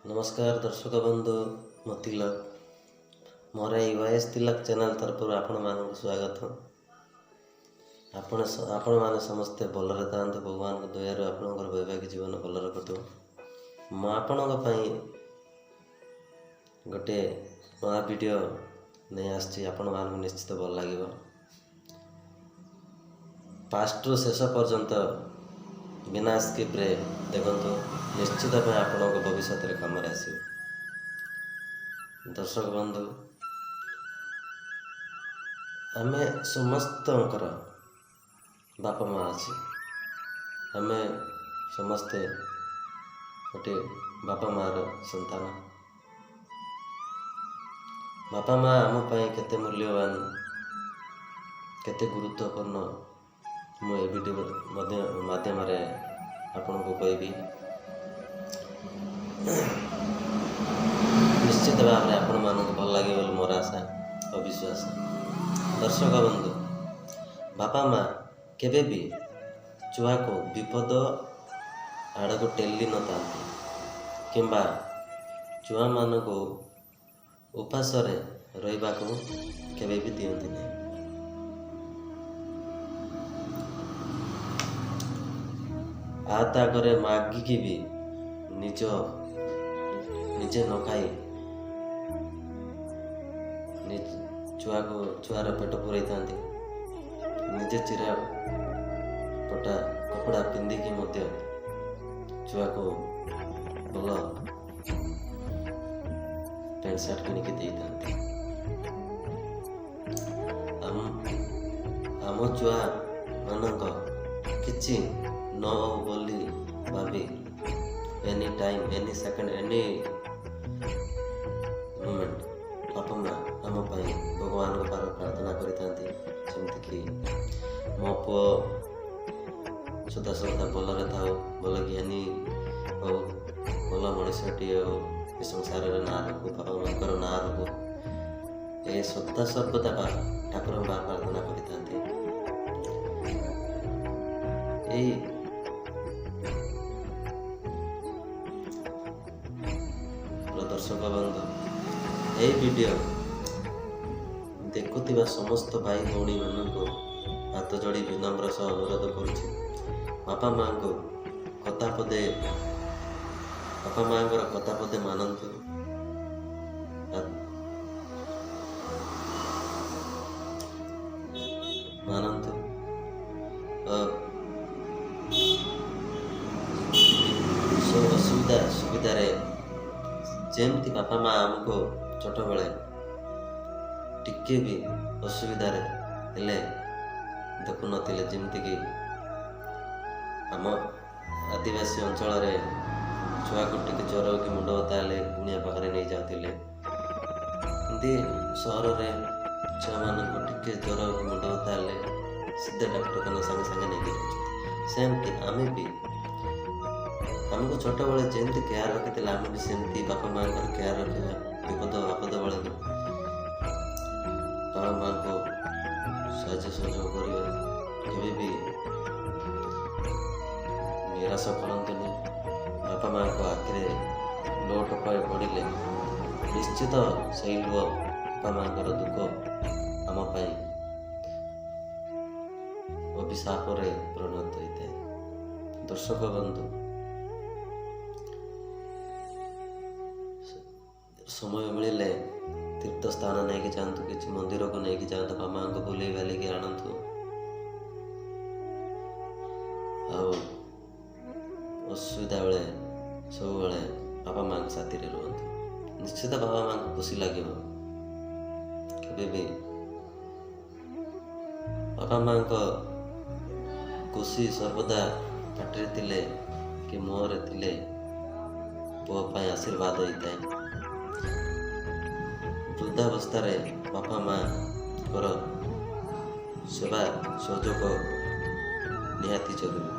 ନମସ୍କାର ଦର୍ଶକ ବନ୍ଧୁ, ମୁଁ ତିଲକ। ମୋର ଏଇ ୱାଇଏସ୍ ତିଲକ ଚ୍ୟାନେଲ୍ ତରଫରୁ ଆପଣମାନଙ୍କୁ ସ୍ୱାଗତ। ଆପଣମାନେ ସମସ୍ତେ ଭଲରେ ଥାଆନ୍ତୁ। ଭଗବାନଙ୍କ ଦୟାରୁ ଆପଣଙ୍କର ବୈବାହିକ ଜୀବନ ଭଲରେ କଟୁ। ମୁଁ ଆପଣଙ୍କ ପାଇଁ ଗୋଟିଏ ନୂଆ ଭିଡ଼ିଓ ନେଇ ଆସିଛି। ଆପଣମାନଙ୍କୁ ନିଶ୍ଚିତ ଭଲ ଲାଗିବ। ଫାଷ୍ଟରୁ ଶେଷ ପର୍ଯ୍ୟନ୍ତ ବିନା ସ୍କିପ୍ରେ ଦେଖନ୍ତୁ। ନିଶ୍ଚିତ ପାଇଁ ଆପଣଙ୍କ ଭବିଷ୍ୟତରେ କାମରେ ଆସିବ। ଦର୍ଶକ ବନ୍ଧୁ, ଆମେ ସମସ୍ତଙ୍କର ବାପା ମା ଅଛି। ଆମେ ସମସ୍ତେ ଗୋଟିଏ ବାପା ମାଆର ସନ୍ତାନ। ବାପା ମା ଆମ ପାଇଁ କେତେ ମୂଲ୍ୟବାନ, କେତେ ଗୁରୁତ୍ୱପୂର୍ଣ୍ଣ, ମୁଁ ଏ ଭିଡ଼ିଓ ମଧ୍ୟ ମାଧ୍ୟମରେ ଆପଣଙ୍କୁ କହିବି। ନିଶ୍ଚିତ ଭାବରେ ଆପଣମାନଙ୍କୁ ଭଲ ଲାଗିବ ବୋଲି ମୋର ଆଶା ଓ ବିଶ୍ୱାସ। ଦର୍ଶକ ବନ୍ଧୁ, ବାପା ମା କେବେ ବି ଛୁଆକୁ ବିପଦ ଆଡ଼କୁ ଠେଲି ନଥାନ୍ତି କିମ୍ବା ଛୁଆମାନଙ୍କୁ ଉପାସରେ ରହିବାକୁ କେବେ ବି ଦିଅନ୍ତି ନାହିଁ। ହାତ ଆଗରେ ମାଗିକି ବି ନିଜେ ନ ଖାଇ ଛୁଆକୁ, ଛୁଆର ପେଟ ପୂରାଇଥାନ୍ତି। ନିଜେ ଚିରା ଫଟା କପଡ଼ା ପିନ୍ଧିକି ମଧ୍ୟ ଛୁଆକୁ ଭଲ ପ୍ୟାଣ୍ଟ ସାର୍ଟ କିଣିକି ଦେଇଥାନ୍ତି। ଆମ ଛୁଆମାନଙ୍କ କିଛି ନ ହଉ ବୋଲି ଭାବି any time, any second, any moment ବାପା ମା ଆମ ପାଇଁ ଭଗବାନଙ୍କ ପାଖରେ ପ୍ରାର୍ଥନା କରିଥାନ୍ତି, ଯେମିତିକି ମୋ ପୁଅ ସଦାସର୍ବଦା ଭଲରେ ଥାଉ, ଭଲ ଜ୍ଞାନୀ ହଉ, ଭଲ ମଣିଷଟିଏ ହଉ, ଏ ସଂସାରରେ ନାଁ ରଖୁ, ବାପା ମାଙ୍କର ନାଁ ରଖୁ। ଏ ସଦା ସର୍ବଦା ଠାକୁରଙ୍କ ପାଖରେ ପ୍ରାର୍ଥନା କରିଥାନ୍ତି। ଏଇ ଦର୍ଶକ ବନ୍ଧୁ, ଏହି ଭିଡ଼ିଓ ଦେଖୁଥିବା ସମସ୍ତ ଭାଇ ଭଉଣୀମାନଙ୍କୁ ହାତ ଯୋଡ଼ି ବିନମ୍ର ସହ ଅନୁରୋଧ କରୁଛି, ବାପା ମାଆଙ୍କୁ କଥା ପଦେ, ବାପା ମାଆଙ୍କର କଥା ପଦେ ମାନନ୍ତୁ, ମାନନ୍ତୁ। ଅସୁବିଧା ସୁବିଧାରେ ଯେମିତି ବାପା ମା ଆମକୁ ଛୋଟବେଳେ ଟିକେ ବି ଅସୁବିଧାରେ ହେଲେ ଦେଖୁନଥିଲେ, ଯେମିତିକି ଆମ ଆଦିବାସୀ ଅଞ୍ଚଳରେ ଛୁଆକୁ ଟିକେ ଜ୍ୱର କି ମୁଣ୍ଡ ବଥା ହେଲେ ଗୁଣିଆ ପାଖରେ ନେଇଯାଉଥିଲେ, ଏମିତି ସହରରେ ଛୁଆମାନଙ୍କୁ ଟିକେ ଜ୍ୱର କି ମୁଣ୍ଡ ବଥା ହେଲେ ସିଧା ଡାକ୍ତରଖାନା ସାଙ୍ଗେ ସାଙ୍ଗେ ନେଇକି ଯାଉଛନ୍ତି। ସେମିତି ଆମେ ବି ଆମକୁ ଛୋଟବେଳେ ଯେମିତି କେୟାର ରଖିଥିଲେ, ଆମେ ବି ସେମିତି ବାପା ମାଆଙ୍କର କେୟାର ରଖିବା। ବିପଦ ଆପଦ ବେଳକୁ ବାପା ମାଆଙ୍କୁ ସାହାଯ୍ୟ ସହଯୋଗ କରିବା। କେବେ ବି ନିରାଶ କରନ୍ତୁନି। ବାପା ମାଆଙ୍କ ଆଖିରେ ଲୁହ ଟୋପାଏ ପଡ଼ିଲେ ନିଶ୍ଚିତ ସେଇ ଲୁହ, ବାପା ମାଆଙ୍କର ଦୁଃଖ ଆମ ପାଇଁ ଅଭିଶାପରେ ପରିଣତ ହୋଇଥାଏ। ଦର୍ଶକ ବନ୍ଧୁ, ସମୟ ମିଳିଲେ ତୀର୍ଥ ସ୍ଥାନ ନେଇକି ଯାଆନ୍ତୁ, କିଛି ମନ୍ଦିରକୁ ନେଇକି ଯାଆନ୍ତୁ, ବାପା ମାଆଙ୍କୁ ବୁଲେଇ ବାଲିକି ଆଣନ୍ତୁ। ଆଉ ଅସୁବିଧା ବେଳେ ସବୁବେଳେ ବାପା ମାଆଙ୍କ ସାଥିରେ ରୁହନ୍ତୁ। ନିଶ୍ଚିତ ବାପା ମାଆଙ୍କୁ ଖୁସି ଲାଗିବ। କେବେ ବି ବାପା ମାଆଙ୍କ ଖୁସି ସର୍ବଦା ପାଟିରେ ଥିଲେ କି ମୁହଁରେ ଥିଲେ ପୁଅ ପାଇଁ ଆଶୀର୍ବାଦ ହୋଇଥାଏ। ବୃଦ୍ଧାବସ୍ଥାରେ ବାପା ମାଆଙ୍କର ସେବା ସହଯୋଗ ନିହାତି ଜରୁରୀ।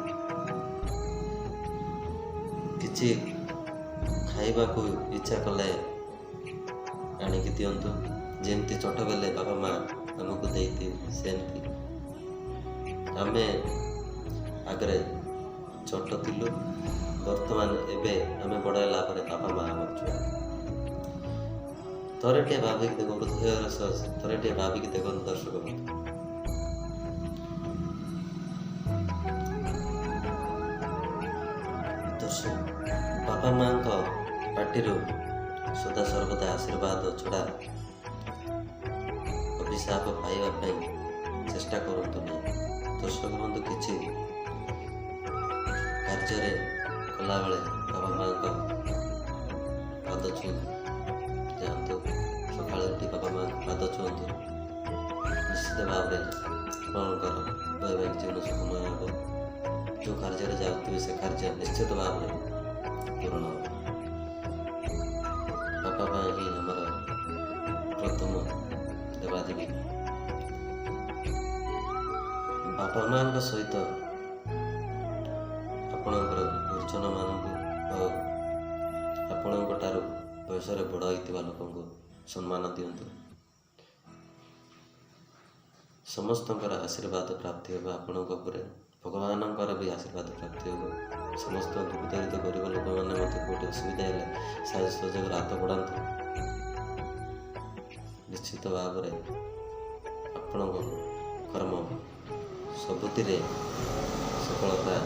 କିଛି ଖାଇବାକୁ ଇଚ୍ଛା କଲେ ଆଣିକି ଦିଅନ୍ତୁ। ଯେମିତି ଛୋଟ ବେଳେ ବାପା ମା ଆମକୁ ଦେଇଥିଲେ, ସେମିତି ଆମେ ଆଗରେ ଛୋଟ ଥିଲୁ, ବର୍ତ୍ତମାନ ଏବେ ଆମେ ବଡ଼ ହେଲା ପରେ ବାପା ମା ଆମର ଛୁଆ। ଥରେ ଟିକେ ଭାବିକି ଦେଖ, ହୃଦୟର ସହ ଥରେ ଟିକେ ଭାବିକି ଦେଖନ୍ତୁ ଦର୍ଶକ ବନ୍ଧୁ। ଦର୍ଶକ, ବାପା ମାଙ୍କ ପାଟିରୁ ସଦା ସର୍ବଦା ଆଶୀର୍ବାଦ ଛଡ଼ା ଅଭିଶାପ ପାଇବା ପାଇଁ ଚେଷ୍ଟା କରନ୍ତୁ ନାହିଁ। ଦର୍ଶକ ବନ୍ଧୁ, କିଛି କାର୍ଯ୍ୟରେ କଲାବେଳେ ବାପା ମାଙ୍କ ପାଦ ଛୁଇଁ ଯାଆନ୍ତୁ। ସକାଳୁ ଉଠି ବାପା ମାଙ୍କ ପାଦ ଛୁଅନ୍ତୁ, ନିଶ୍ଚିତ ଭାବରେ ଆପଣଙ୍କର ବୈବାହିକ ଜୀବନ ସୁଖମୟ ହେବ। ଯେଉଁ କାର୍ଯ୍ୟରେ ଯାଉଥିବେ, ସେ କାର୍ଯ୍ୟ ନିଶ୍ଚିତ ଭାବରେ ପୂରଣ ହେବ। ବାପା ମା ହିଁ ଆମର ପ୍ରଥମ ଦେବାଦେବୀ। ବାପା ମାଙ୍କ ସହିତ ଆପଣଙ୍କର ଗୁରୁଜନମାନଙ୍କୁ ଓ ଆପଣଙ୍କ ଠାରୁ ବୟସରେ ବଡ଼ ହୋଇଥିବା ଲୋକଙ୍କୁ ସମ୍ମାନ ଦିଅନ୍ତୁ। ସମସ୍ତଙ୍କର ଆଶୀର୍ବାଦ ପ୍ରାପ୍ତି ହେବ ଆପଣଙ୍କ ଉପରେ, ଭଗବାନଙ୍କର ବି ଆଶୀର୍ବାଦ ପ୍ରାପ୍ତି ହେବ। ସମସ୍ତ ଦୁଃଖ ଗରିବ ଲୋକମାନେ ମଧ୍ୟ କେଉଁଠି ଅସୁବିଧା ହେଲେ ସାହାଯ୍ୟ ସହଯୋଗର ହାତ ବଢ଼ାନ୍ତୁ। ନିଶ୍ଚିତ ଭାବରେ ଆପଣଙ୍କ କର୍ମ ସବୁଥିରେ ସଫଳତା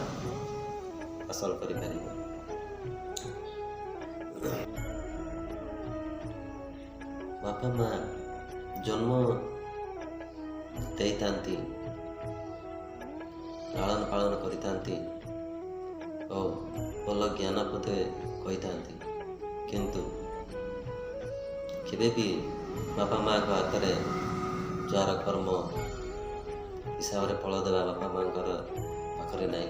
ହାସଲ କରିପାରିବେ। ବାପା ମା ଜନ୍ମ ଦେଇଥାନ୍ତି, ଲାଳନ ପାଳନ କରିଥାନ୍ତି ଓ ଭଲ ଜ୍ଞାନ ପଦେ କହିଥାନ୍ତି, କିନ୍ତୁ କେବେ ବି ବାପା ମାଆଙ୍କ ହାତରେ ଯାହାର କର୍ମ ହିସାବରେ ଫଳ ଦେବା ବାପା ମାଆଙ୍କର ପାଖରେ ନାହିଁ।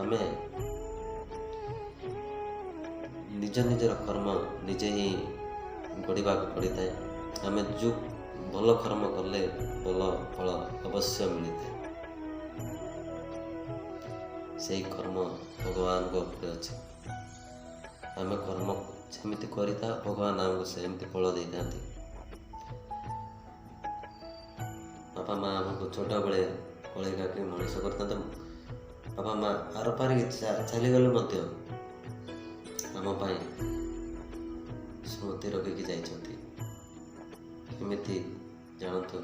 ଆମେ ନିଜ ନିଜର କର୍ମ ନିଜେ ହିଁ ଗଢ଼ିବାକୁ ପଡ଼ିଥାଏ। ଆମେ ଯେଉଁ ଭଲ କର୍ମ କଲେ ଭଲ ଫଳ ଅବଶ୍ୟ ମିଳିଥାଏ। ସେଇ କର୍ମ ଭଗବାନଙ୍କ ଉପରେ ଅଛି। ଆମେ କର୍ମ ଯେମିତି କରିଥାଉ, ଭଗବାନ ଆମକୁ ସେମିତି ଫଳ ଦେଇଥାନ୍ତି। ବାପା ମା ଆମକୁ ଛୋଟବେଳେ କୋଳେଇ କାଖେଇ ମଣିଷ କରିଥାନ୍ତି। ବାପା ମା ଆର ପାରିକି ଚାଲିଗଲେ ମଧ୍ୟ ଆମ ପାଇଁ ସ୍ମୃତି ରଖିକି ଯାଇଛନ୍ତି। କେମିତି ଜାଣନ୍ତୁ,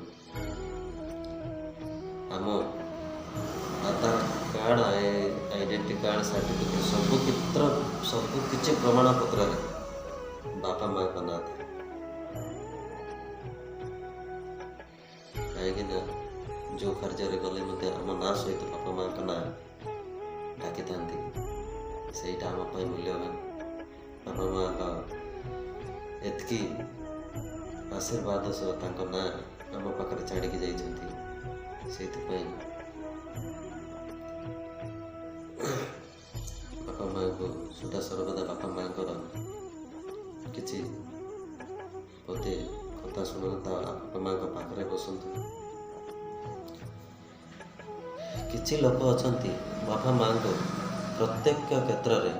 ଆମ ଆଧାର କାର୍ଡ଼, ଆଇଡେଣ୍ଟିଟି କାର୍ଡ଼, ସାର୍ଟିଫିକେଟ୍, ସବୁ କ୍ଷେତ୍ର, ସବୁ କିଛି ପ୍ରମାଣପତ୍ରରେ ବାପା ମାଙ୍କ ନାଁ ଥାଏ। କାହିଁକି ନା ଯେଉଁ କାର୍ଯ୍ୟରେ ଗଲେ ମଧ୍ୟ ଆମ ନାଁ ସହିତ ବାପା ମାଙ୍କ ନାଁ ଡାକିଥାନ୍ତି, ସେଇଟା ଆମ ପାଇଁ ମୂଲ୍ୟବାନ। ବାପା ମାଙ୍କ ଏତିକି ଆଶୀର୍ବାଦ ସହ ତାଙ୍କ ନାଁ ଆମ ପାଖରେ ଛାଡ଼ିକି ଯାଇଛନ୍ତି। ସେଇଥିପାଇଁ ବାପା ମାଙ୍କୁ ସଦା ସର୍ବଦା ବାପା ମାଙ୍କର କିଛି ପଦେ କଥା ଶୁଣନ୍ତୁ, ତା ବାପା ମାଙ୍କ ପାଖରେ ବସନ୍ତୁ। କିଛି ଲୋକ ଅଛନ୍ତି, ବାପା ମାଙ୍କୁ ପ୍ରତ୍ୟେକ କ୍ଷେତ୍ରରେ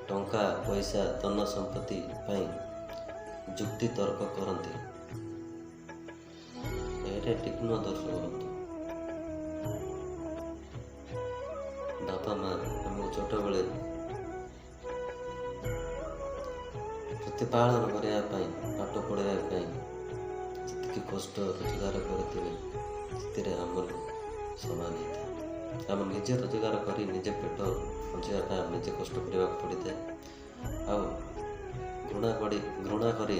ଟଙ୍କା ପଇସା, ଧନ ସମ୍ପତ୍ତି ପାଇଁ ଯୁକ୍ତି ତର୍କ କରନ୍ତି। ଏଇଟା ଠିକ୍ ନୁହଁ ଦର୍ଶକ ବନ୍ଧୁ। ବାପା ମା ଆମକୁ ଛୋଟବେଳେ ପ୍ରତିପାଳନ କରିବା ପାଇଁ, ପାଠ ପଢ଼ାଇବା ପାଇଁ ଯେତିକି କଷ୍ଟ ରୋଜଗାର କରିଥିବେ, ସେଥିରେ ଆମର ସମାନ ହେଇଥାଏ। ଆମେ ନିଜେ ରୋଜଗାର କରି ନିଜେ ପେଟ ବଞ୍ଚିବା ପାଇଁ ଆମେ ନିଜେ କଷ୍ଟ କରିବାକୁ ପଡ଼ିଥାଏ। ଆଉ ଘୃଣା କରି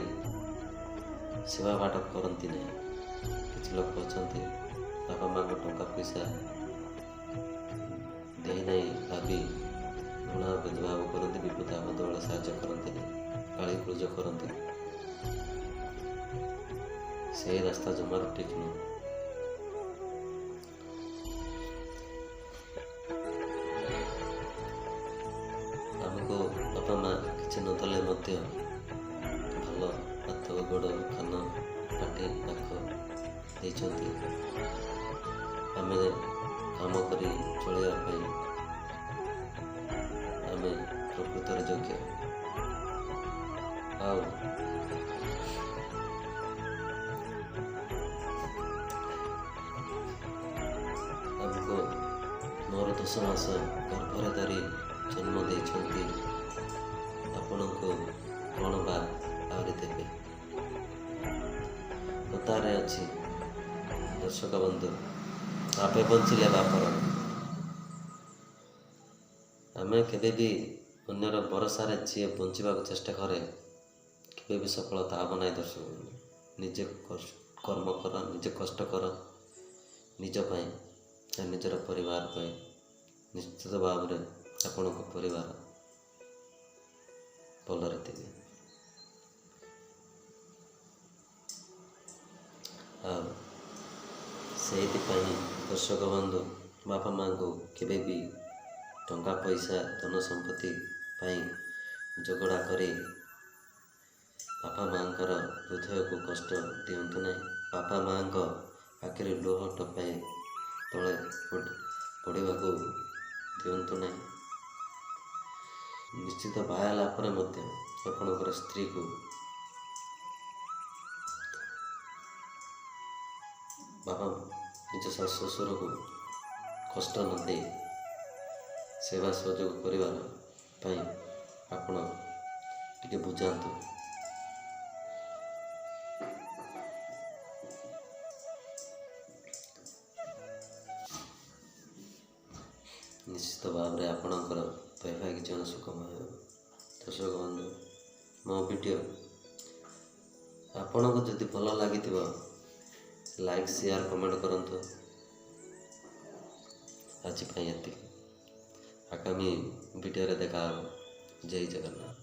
ସେବା ବାଟ କରନ୍ତି ନାହିଁ। କିଛି ଲୋକ ଅଛନ୍ତି, ବାପା ମାଆଙ୍କ ଟଙ୍କା ପଇସା ଦେଇନାହିଁ ଭାବି ଘୃଣା ଭେଦଭାବ କରନ୍ତି, ବିପଦ ଆପଦ ବେଳେ ସାହାଯ୍ୟ କରନ୍ତି ନାହିଁ, ଗାଳି ଗୁଲଜ କରନ୍ତି। ସେଇ ରାସ୍ତା ଜମାରୁ ଠିକ୍ ନୁହଁ। ଆମକୁ ବାପା ମା କିଛି ନଦେଲେ ମଧ୍ୟ ଭଲ ହାତ, ଗୋଡ଼, କାନ, ପାଟି, ନାକ ଦେଇଛନ୍ତି। ଆମେ କାମ କରି ଚଳିବା ପାଇଁ ଆମେ ପ୍ରକୃତରେ ଯୋଗ୍ୟ। ଆଉ ଆମକୁ ମରୁଥିବା 10 ମାସ ଗର୍ଭରେ ଧରି ଜନ୍ମ ଦେଇଛନ୍ତି, ଆପଣଙ୍କୁ କ'ଣ ବା ଆହୁରି ଦେବେ? କଥାରେ ଅଛି ଦର୍ଶକ ବନ୍ଧୁ, "ବାପେ ବଞ୍ଚିଲେ ବାପର।" ଆମେ କେବେ ବି ଅନ୍ୟର ଭରସାରେ ଯିଏ ବଞ୍ଚିବାକୁ ଚେଷ୍ଟା କରେ, କେବେ ବି ସଫଳତା ହେବ ନାହିଁ। ଦର୍ଶକ ବନ୍ଧୁ, ନିଜେ କର୍ମ କର, ନିଜେ କଷ୍ଟ କର ନିଜ ପାଇଁ, ନିଜର ପରିବାର ପାଇଁ। ନିଶ୍ଚିତ ଭାବରେ ଆପଣଙ୍କ ପରିବାର ଭଲରେ ଥିବେ। ଆଉ ସେଇଥିପାଇଁ ଦର୍ଶକ ବନ୍ଧୁ, ବାପା ମାଆଙ୍କୁ କେବେ ବି ଟଙ୍କା ପଇସା, ଧନ ସମ୍ପତ୍ତି ପାଇଁ ଝଗଡ଼ା କରି ବାପା ମାଆଙ୍କର ହୃଦୟକୁ କଷ୍ଟ ଦିଅନ୍ତୁ ନାହିଁ। ବାପା ମାଆଙ୍କ ଆଖିରେ ଲୁହ ଟୋପାଏ ତଳେ ପଡ଼ିବାକୁ ଦିଅନ୍ତୁ ନାହିଁ। ନିଶ୍ଚିତ ବାହା ହେଲା ପରେ ମଧ୍ୟ ଆପଣଙ୍କର ସ୍ତ୍ରୀକୁ ବାପା ନିଜ ଶାଶୁ ଶ୍ୱଶୁରକୁ କଷ୍ଟ ନ ଦେଇ ସେବା ସହଯୋଗ କରିବା ପାଇଁ ଆପଣ ଟିକେ ବୁଝାନ୍ତୁ। ନିଶ୍ଚିତ ଭାବରେ ଆପଣଙ୍କର ବୈବାହିକ ଜୀବନ ସୁଖମୟ ହେବ। ଦର୍ଶକ ବନ୍ଧୁ, ମୋ ଭିଡ଼ିଓ ଆପଣଙ୍କୁ ଯଦି ଭଲ ଲାଗିଥିବ, ଲାଇକ୍, ସେୟାର, କମେଣ୍ଟ କରନ୍ତୁ। ଆଜି ପାଇଁ ଏତିକି। ଆଗାମୀ ଭିଡ଼ିଓରେ ଦେଖା ହେବ। ଜୟ ଜଗନ୍ନାଥ।